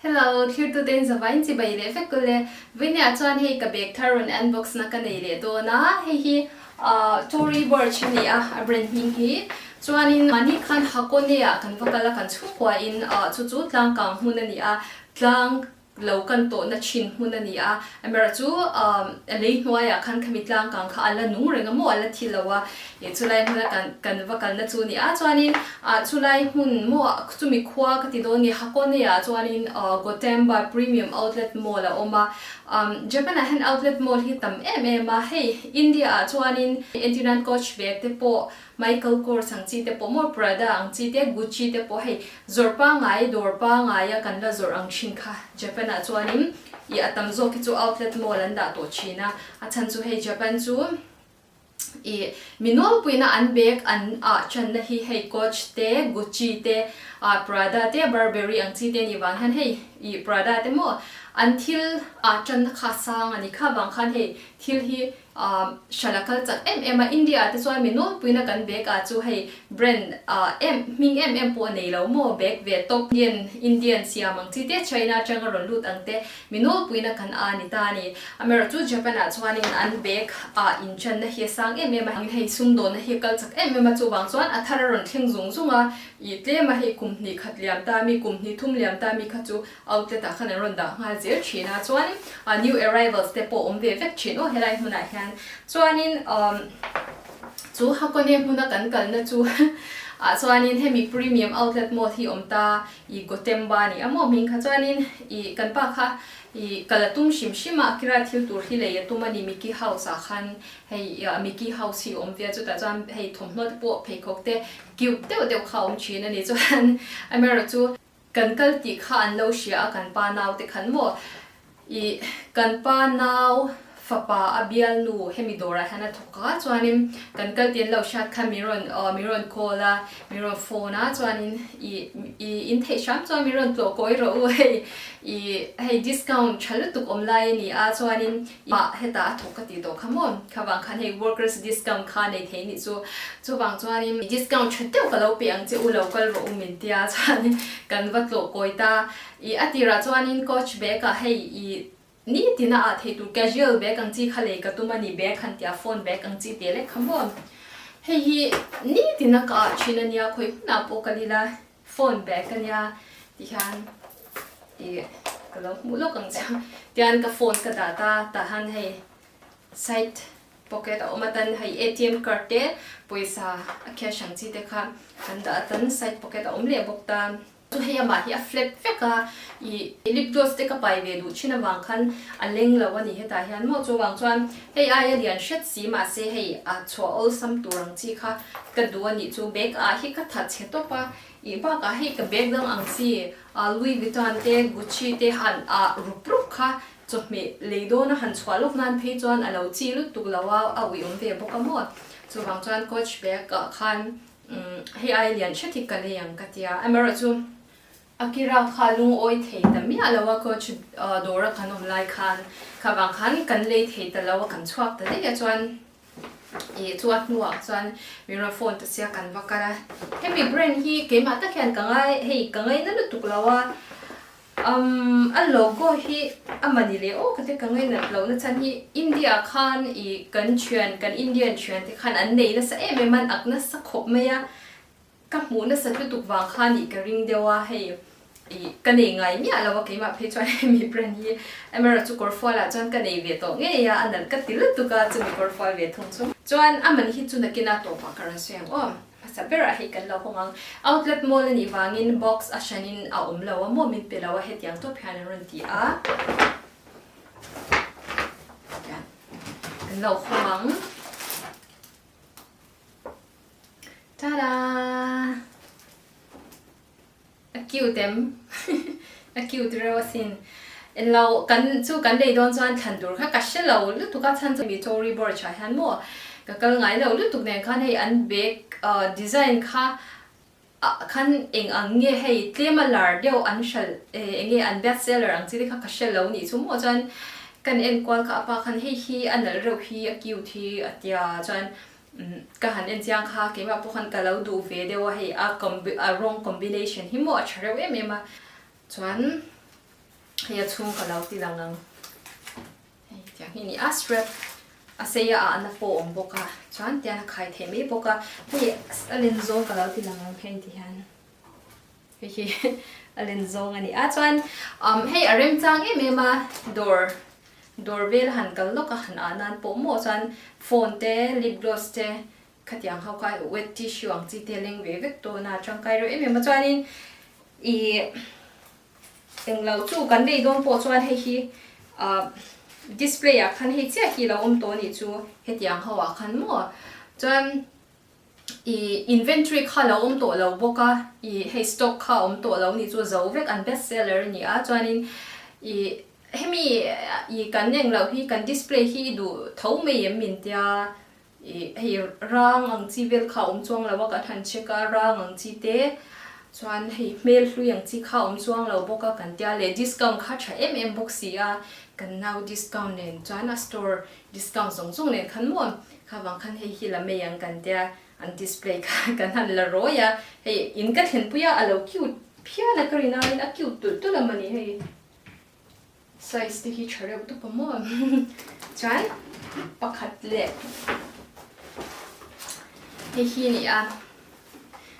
Hello, thlir tute in zavain chibai leh vek ule. Vawinia chuan hei ka bag thar rawn unbox na ka nei leh dawn a, hei hi Tory Burch a ni a, a brand hming hi. Chuanin mahni khan Hakone ah kan va kal a, kan chhungkua in chu chu tlangkang hmun a ni a, tlang lo kan tawhna thin hmun a ni a, amaherawh chu lei hnuaiah khan khami tlangkang kha a la nung reng a maw a la thi lo a, ih chulai hmuna kan kan va kalna chu a ni a, chuanin ah chulai hmun maw chumi khua ka ti dawn nge Hakone ah chuanin Gotemba Premium Outlet Mall a awm a, Japan ah hian outlet mall hi tam em em a, hei India ah chuanin entirnan coach bag te pawh Michael Kors ang chi te pawh maw Prada ang chi te Gucci te pawh hei zawrh pangai dawr pangaia kan la zawrh ang thin kha Japan ah chuanin ih a tam zawk hi chu outlet mall an dah tawh thin a, a chhan chu hei Japan chu ih mi nawlpuina an bag an ah channa hi hei Coach te Gucci te ah Prada te Burberry ang chi te ni vang hian hei ih Prada te maw an thil ah channa kha sang a ni kha vang khan hei thil hi Hran a kal chak em em a, India ah te chuan mi nawlpuina kan bag ah chu hei brand em hming em em pawh a nei lo maw bag ve tawp Indian Indian siam ang chi te China atanga rawn lut ang te mi nawlpuina kan a ni ta a ni. Amaherawh chu Japan ah chuanin an bag ah inchanna hi a sang em em a, hei sumdawnna hi a kal chak em em a chuvang chuan a thar a rawn thleng zung zung a, ih tlem a hei kum hnih khat liam ta mi kum hnih thum liam ta mi kha chu Outlet ah khan an rawn dah nghal zel thin a, chuan new arrivals te pawh awm ve vek thin aw helai hmunah hian. Chuanin umm chu Hakone hmuna kan kalna chu ah chuanin hemi premium outlet mall hi awm ta ih Gotemba a ni a maw hming kha chuanin ih kan pa kha ih kal a tum hrim hrim a Akira thil tur hi lei a tum a ni Mickey House ah khan hei Mickey House hi awm ve a chutah chuan hei thawmhnaw te pawh pheikhawk te cute deuh deuh kha a awm thin a ni chuan amaherawhchu Kan kal tih kha an lo hria a kan pa nau te khan maw ih kan pa nau fapa a bialnu hemi dawrah hian a thawk a chuanin kan kal tih an lo hriat khan min rawn aw min rawn call a min rawn phone a chuanin ih ih in theih hram chuan min rawn tlawh kawi rawh u hei ih hei discount tha lutuk awm lai a ni a chuanin mah hetah a thawk ka tih tawh kha maw khavang khan hei workers discount kha nei thei nih chu Chuvang chuanin discount tha deuh ka lo pe ang che u lo kal rawh u min tia chuanin kan va tlawh kawi ta. Ih a tirah chuanin coach bag ah hei ih nitina ah thei tur casual bag ang chi kha lei ka tum a ni bag han tia phone bag ang chi te lek kha maw. Hei hi nitina ka ah thin a nia khawi hmunah pawh kal ila phone bag a nia tihian ih ka lo hmuh lawk ang che tian ka phone ka dah ta tahan hei side Pocket a awm atan hei atm card te pawisa a cash ang chi te kha kan dah atan side pocket a awm leh bawk ta. Chu hei amah hi a flat vek a, ih lip gloss te ka pai ve duh thin avang khan a leng lo a ni hetah hian maw chuvang chuan hei aia lian hret si mahse hei a chhuah awlsam tur ang chi kha ka duh a nih chu bag ah hi ka that chhe tawp a, ih bakah hei ka bag dang ang chi Louis Vuitton te Gucci te han ah rup rup kha Chawhmeh lei dawna han chhuah lawk nan phei chuan a lo chi lutuk lo a, a uiawm ve bawk a maw? Chuvang chuan coach bag ah khan hei ai lian hret hi ka lei ang ka ti a, amaherawhchu Akira kha lungawi thei ta miah lo a coach dawra kan awm lai khan, kha vang khan kan lei thei ta lo a, kan chhuak ta daih a chuan ih chu a hnuah chuan min rawn phone ta sia kan va kal a, hemi brand hi keimah tak hian ka ngai hei ka ngaina lutuk lo a. Umm a logo hi a mani leh aw ka ti ka ngainat loh na chhan hi India khan ih kan thian kan Indian thian te khan an nei nasa em em a an ak nasa khawp mai a ka hmuh nasat lutuk vang khan ih ka ring deuh a hei ih ka nei ngai miah lo a keimah phei chuan hemi brand hi amaherawhchu chu kawrfual ah chuan ka nei ve tawh ngei a a nalh ka ti lutuk a chumi kawrfual ve thung chu chuan a man hi chu nakin a tawpah ka rawn sawi ang aw. Hmasa berah hei kan lo hawng ang. Outlet mall a nih vangin box a hranin a awm lo a maw min pe lo a hetiang tawp hian an rawn ti a. Tian kan lo hawng ang. Tada! A cute em? A cute reuh asin. Englo kan chu kan lei dawn chuan thlan tur kha ka hre lo lutuk a chhan chu mi Tory Burch ah hian maw ka kal ngai lo lutuk nen khan hei an bag design kha ah khan eng ang nge hei tlem a lar deuh an hralh eng nge an best seller ang chi te kha ka hre lo nih chu maw chuan kan enkual kha a pa khan hei hi a nalh reuh hi a cute hi a tia chuan Ka han en chiang kha keimah pawh khan ka lo duh ve deuh a, hei a a rawng combination hi maw a tha reuh em em a, chuan Hei a chhung ka lo ti lang ang. Hei tiang hi ni a strap a sei a ahna pawh a awm bawk a chuan tian a khai theih mai bawk a hei a len zawng ka lo ti lang ang hei ti hian hei hi a len zawng a ni a chuan umm hei a remchang em em a dawr dawr vel a han kal lawk a han ah nan pawh maw chuan phone te lip gloss te khatiang ho kha wet tissue ang chi te a leng ve vek dawn a tangkai reuh em em a chuanin ih Englo chu kan lei dawn pawh chuan hei hi ahh display ah khan hei chiah hi lo awm tawh anih chu hetiang ho ah khan maw chuan ih inventory kha lo awm tawh lo bawk a ih hei stock kha awm tawh lo anih chu zo vek an best seller a ni a chuanin ih hemi ih kan englo hi kan display hi i duh tho mai em min tia Ih hei rang ang chi vel kha a awm chuang lo a kan han check a, rang ang chi te chuan hei hmel hlui ang chi kha a awm chuang lo bawk a kan tia leh discount kha tha em em bawk si a, kan nau discount nen chuan a store discount zawng zawng nen khan maw kha vang khan hei hi la mai ang kan tia an display kha kan han la rawi a, hei in ka thlenpui a a lo cute phian a ka rin aiin a cute tulh tulh a mawni hei. Size te hi tha reuh tawp a maw? Chuan pakhat leh hei hi a ni a,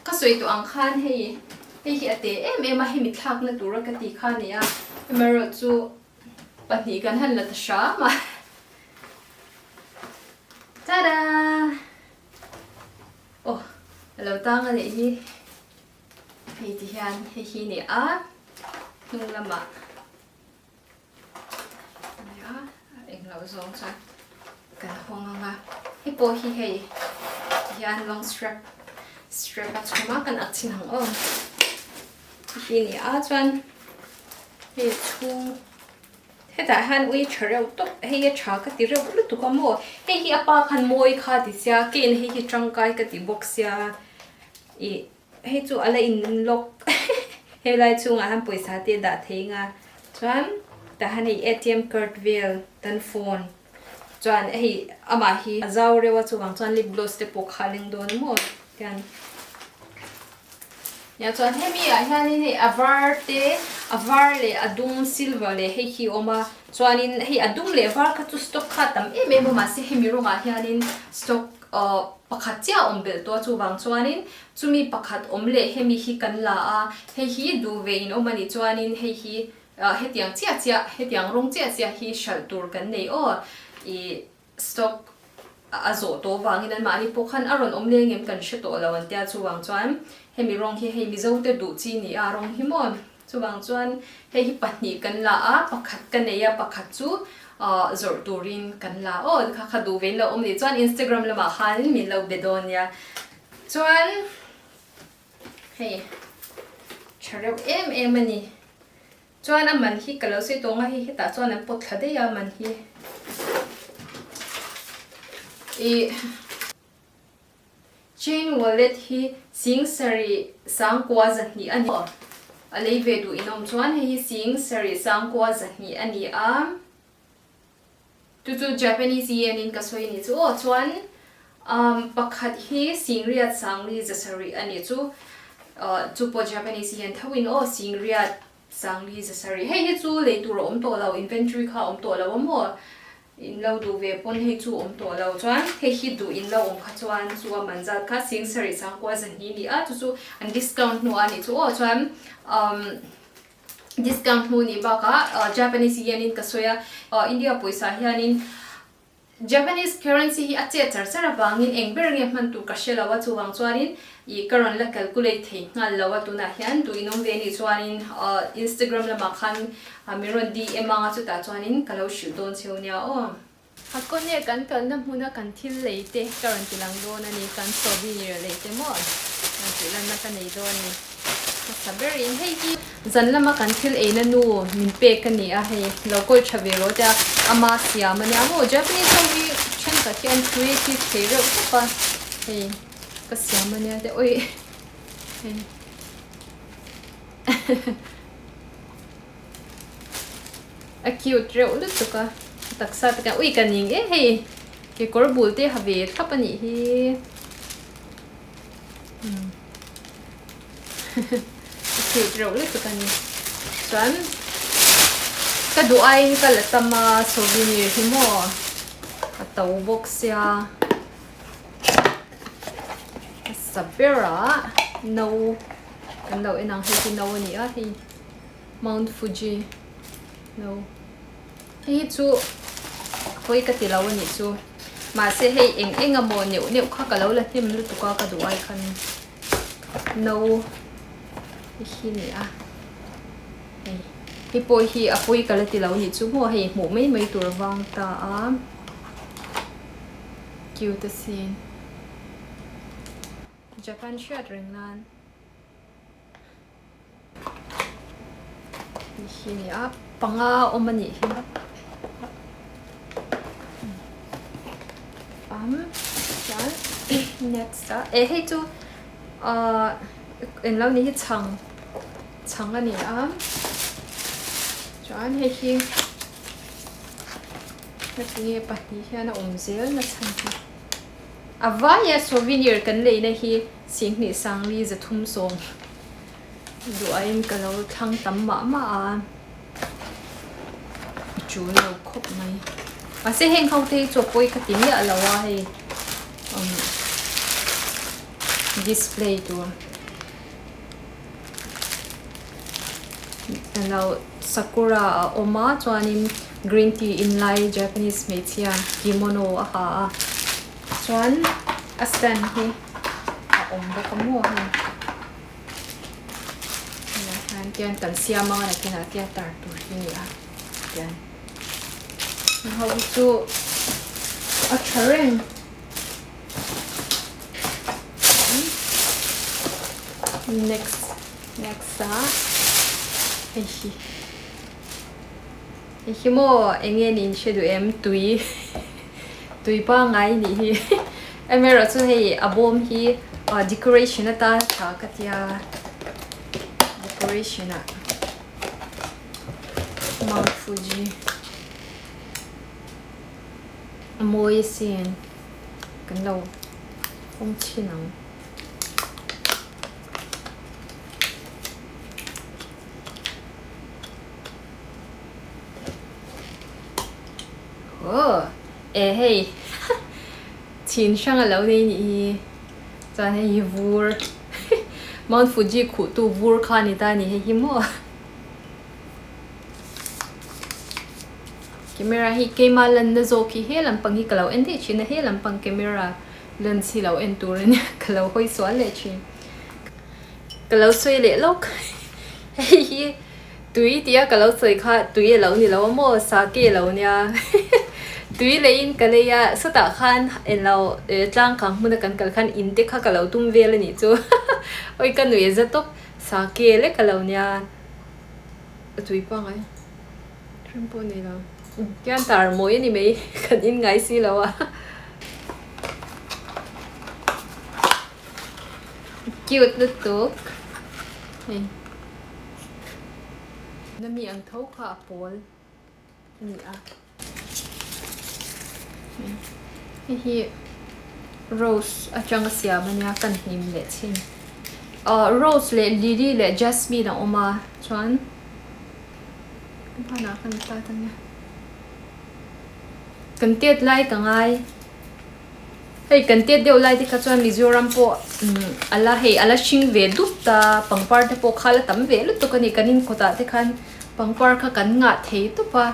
ka sawi tawh ang khan hei hei hi a te em em a, hemi thlakna tura ka tih kha a ni a, amaherawhchu pahnih kan han la ta hram a, tada! Aw a lo tang a nih hi. Hei ti hian hei hi ni a hnung lamah a ni a englo zawng chuan kan hawng ang a hei pawh hi hei ti hian long strap strap a chhawm a kan ak chhin ang aw hei hi ni a chuan hei chhung hetah hian ui tha reuh tawp hei a tha ka ti reuh lutuk a maw hei hi a pa khan mawi kha ti sia kein hei hi tangkai ka ti bawk sia. Ih hei chu a la in lock helai chhungah hian pawisa te a dah thei anga chuan tah hian hei atm card vel tan phone chuan hei amah hi a zau reuh a chuvang chuan lip gloss te pawh kha a leng dawn maw tian nia chuan hemi ah hianin hei a var te a var leh a dum silver leh hei hi a awm a chuanin hei a dum leh var kha chu stock kha a tam em em a mahse hemi rawngah hianin stock Aw, pakhat chiah a awm belh tawh a chuvang chuanin chumi pakhat awm leh hemi hi kan la a, hei hi duh ve in awm a nih chuanin hei hi hetiang chiah chiah, hetiang rawng chiah chiah hi hralh tur kan nei aw. I stock a zawh tawh vangin anmahni pawh khan a rawn awm leng em kan hre tawh lo an tia chuvang chuan hemi rawng hi hei Mizo te duh chi ni a rawng hi maw. Chuvang chuan hei hi pahnih kan la a, pakhat ka nei a, pakhat chu zawrh turin kan la aw, kha kha duh vein lo awm nih chuan Instagram lamah khanin min lo be dawn nia. Chuan hei tha reuh em em a ni. Chuan a man hi ka lo sawi tawng a, hei hetah chuan an pawt thla daih a man hi. Ih. Chain wallet hi sing sarih sangkua zahnih a ni a, a lei ve duh inawm chuan hei hi sing sarih sangkua zahnih a ni a, chu chu Japanese yen in ka sawi a ni chu aw, chuan pakhat hi sing riat sangli za sarih a ni chu, chu pawh Japanese yen tho in aw sing riat sangli za sarih, hei hi chu lei tur a awm tawh lo, inventory kha a awm tawh lo a maw. In lo duh ve pawn hei chu awm tawh lo chuan hei hi duh in lo awm kha chuan chu a man zat kha sing sarih sangkua zahnih ni a chu chu an discount hnu a nih chu aw chuan umm discount hnu nih bakah Japanese yen in ka sawi a India pawisa hianin Japanese currency hi a chet char char avangin eng ber nge hman tur ka hre lo a chuvang chuanin Ih ka rawn la calculate thei nghal lo a tunah hian duh in awm ve anih chuanin Instagram lamah khan min rawn DM anga chutah chuanin ka lo hrilh dawn cheu nia aw. Hakone kan kalna hmuna kan thil lei te ka rawn ti lang dawn a ni, kan souvenir lei te maw rawn tih lanna ka nei dawn a ni. Hmasa berin hei hi zan lama kan thil eina nu min pek a ni a, hei lo kawi tha ve rawh tia ama siam a nia maw Japanese ho hi thenkhat hi an creative thei reuh khawp a hei. Ka siam a nia te ui hei a cute reuh lutuk a taksa te khan ui ka ning e hei kekawr bul te ha ve thlap a nih hi a cute reuh lutuk a ni chuan. Ka duh aiin ka la tam a souvenir hi maw a to bawk sia a sa berah no kan lo en ang hei hi no a ni a hei Mount Fuji no hei hi chu hawi ka ti lo a nih chu mahse hei eng eng emaw neuh neuh kha ka lo la hnem lutuk a ka duh ai khan no hi a ni a. Hei hei pawh hi a pawi ka la ti lo nih chu maw hei hmuh mai mai tur vang ta a cute asin Japan hriat reng nan hei hi a ni a panga awm a nih hi um chuan next ah eh hei chu ahh englo ni hi chhang. Chhang a ni a, chuan hei hi heti nge pahnih hian a awm zel na chhan hi a vaia souvenir kan leina hi singhnih sangli zathum sawm duahin ka lo thlang tam mah mah a a tul lo khawp mai mahse heng ho te hi chu a pawi ka ti miah lo a hei umm display tur. Alo sakura a awm a chuanin green tea in lai japanese hmeichhia kimono a ha a chuan a stand hi a awm bawk a maw hei tunah hian tian kan siam anga nakinah tian tar tur hi a ni a tian ho hi chu a tha reng. Next next a hei hi hei hi maw eng nge niin hre duh em tui tui pangngai nih hi amaherawhchu hei a bawm hi ah decoration atan a tha ka tia decoration ah Mount Fuji a mawi asin. Kan lo awm chhin ang. Aw e hei chhin hrang a lo nei nih hi chuan hei hi vur Mount Fuji khuh tu vur kha a ni ta a ni hei hi maw. Camera hi keima lanna zawk hi he lampang hi ka lo en daih thin a he lampang camera lens hi lo en tur a nia ka lo hawi sual leh thin ka lo sawi leh lawk hei hi tui tia ka lo sawi kha tui a lo ni lo a maw sake a lo nia tui leiin ka lei a sawtah khan englo tlang kang hmuna kan kal khan in te kha ka lo tum vel a nih chu awi ka nuih a za tawp sake lek a lo nia a tui pangai. Hrem pawh nei lo. Tian tar mawi a ni mai kan in ngai si lo a. Cute lutuk. Hei. Na mi ang tho kha a pawl a ni a. Hei hi rose atanga siam a nia kan hnim leh chin. Ahh rose leh lily leh jasmine a awm a chuan. Hmanah kan tat ania. Kan tet lai ka ngai. Hei kan tet deuh lai te kha chuan Mizoram pawh a la hei a la hring ve dup ta pangpar te pawh kha la tam ve lutuk a ni. Kan inkawtah te khan pangpar kha kan ngah thei tawp a.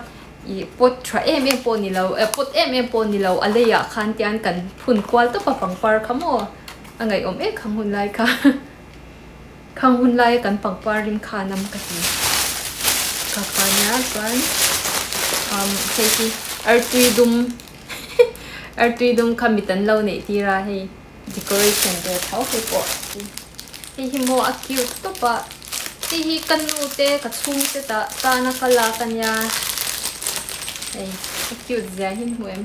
Ih pot tha em em pawh ni lo eh pot em em pawh ni lo a leiah khan tian kan phun kual tawp a pangpar kha maw a ngaihawm em khang hun lai kha. Khang hun laia kan pangpar rim kha nam ka ti. Ka kha nia chuan um hei hi artui dum artui dum kha mit an lo neih tir a hei decoration ve tho hei pawh hei hi maw a cute tawp a hei hi ka nu te ka chhung te tah tana ka lak a nia hei a cute zia hi hmu em.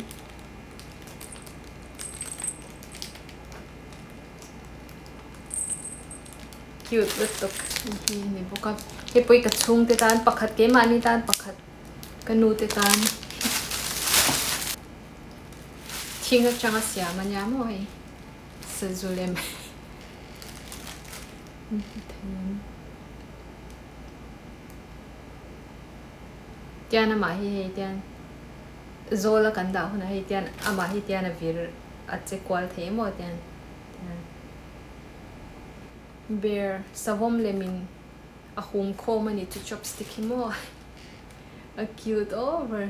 Cute lutuk hi ni bawk a hei pawh hi ka chhungte tan pakhat keimahni tan pakhat ka nu te tan thing atanga siam a nia maw hei sazu lem Tian amah hi hei tian zawl a kan dah hunah hei tian amah hi tian a vir a che kual thei maw tian tian bear savawm lemin a hum khawm a ni chu chopstick hi maw a cute over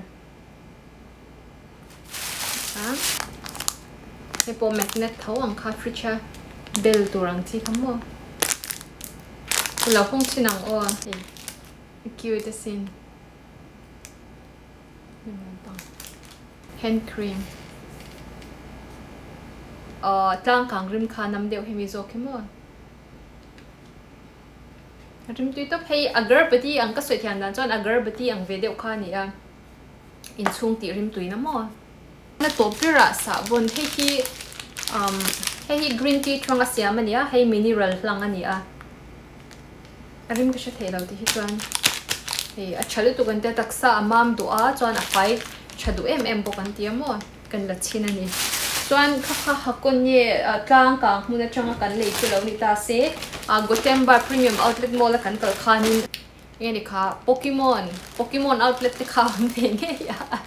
a hei pawh magnet tho ang kha fridge a bel tur ang chi kha maw lo hawng chhin ang aw hei. A cute asin. Hand cream. Aww tlang kang rim kha nam deuh hemi zawk hi maw. Rim tui tawp hei agarbati ang ka sawi thiam dan chuan agarbati ang ve deuh kha a ni a. Inchhung tih rim tui na maw. Na tawp berah sahbawn hei hi umm hei hi green tea thang a siam a ni a hei mineral hlang a ni a. A rim ka hre thei lo tih hi chuan hei a tha lutuk an tia taksa a mam duh a chuan a fai tha duh em em bawk an tia maw kan la chhin a ni. Chuan kha kha Hakon nge tlang kang hmun atanga kan lei chu lo ni ta se Gotemba Premium Outlet Mall a kan kal khanin nge ni kha Pokemon Pokemon outlet te kha a awm ve ngei a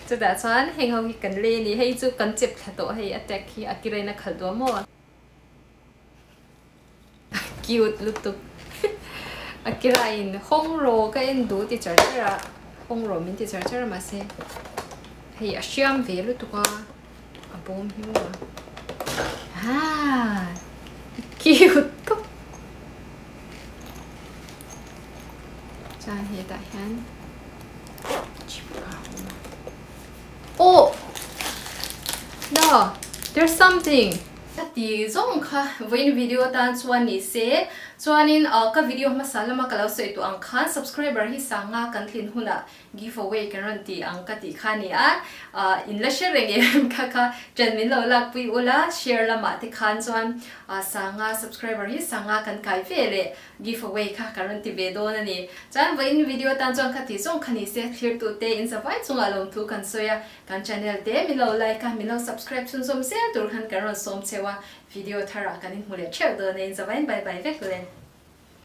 chutah chuan heng ho hi kan lei a ni hei chu kan chep thla tawh hei a tag hi a kirain a khalh duah maw. Cute lutuk a kira in hawng ro ka en duh ti char char a hawng ro min ti char char a mahse hei a hriam ve lutuk a a bawm hi maw haa cute tawp chuan hetah hian chip a awm a oh no there's something. Ka ti zawng kha vawiin video atan chuan ni se, chuanin ka video hmasa lama ka lo sawi tawh ang khan subscriber hi sanga kan tlin hunah give away kan rawn ti ang ka tih kha a ni a, in la hre reng em kha kha ṭan min lo lakpui ula share lamah te khan chuan sanga subscriber hi sanga kan kai ve leh give away kha kan rawn ti ve dawn a ni. Chuan vawiin video atan chuan ka ti zawng kha ni se, thlirtute in zavai chungah lawmthu kan sawi a, Kan channel te min lo like a, min lo subscribe chhunzawm zel tur khan kan rawn sawm cheu a, video tharah kan inhmu leh theuh dawn e, in zavain bye bye vek le.